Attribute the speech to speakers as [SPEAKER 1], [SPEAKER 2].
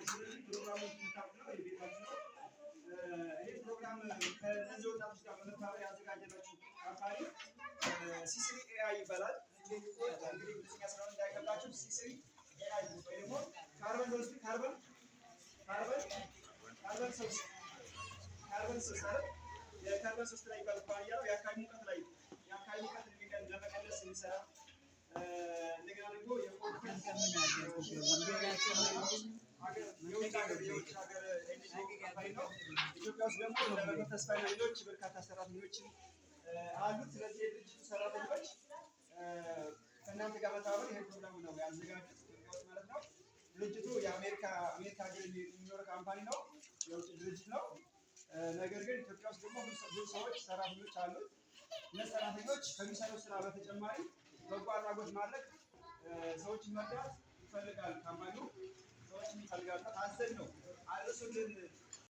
[SPEAKER 1] ስለዚህ ፕሮግራሙ የሚታወቅ ነው፣ የቤታችሁ ነው። ይህ ፕሮግራም ከእነዚህ ወጣቶች ጋር በመተባበር ያዘጋጀናችሁ company C3 AI ይባላል። እንግዲህ እንግሊዝኛ ስለሆነ እንዳይከብዳችሁ C3 AI ወይ ደግሞ ካርበን ወስድ carbon carbon 3፣ ካርበን 3 አይደል? የካርበን 3 ላይ ይባል ኩባንያ ነው። የአካባቢ ሙቀት ላይ የአካባቢ ሙቀት ለመቀነስ የሚሰራ፣ እንደገና ደግሞ የውጭ ሀገር NGO company ነው። ኢትዮጵያ ውስጥ ደግሞ ለመምህር ተስፋዬ ሌሎች በርካታ ሰራተኞችን አሉት። ስለዚህ የድርጅቱ ሰራተኞች ከእናንተ ጋር በተባበር ይሄን ፕሮግራም ነው ያዘጋጁት ኢትዮጵያ ውስጥ ማለት ነው። ድርጅቱ የአሜሪካ አሜሪካ ሀገር የሚኖር company ነው፣ የውጭ ድርጅት ነው። ነገር ግን ኢትዮጵያ ውስጥ ደግሞ ብዙ ሰዎች ሰራተኞች አሉት። እነዚህ ሰራተኞች ከሚሰሩት ስራ በተጨማሪ በጎ አድራጎት ማድረግ፣ ሰዎችን መርዳት ይፈልጋል። Company ው ሰዎችን ይፈልጋል። ታዘን ነው።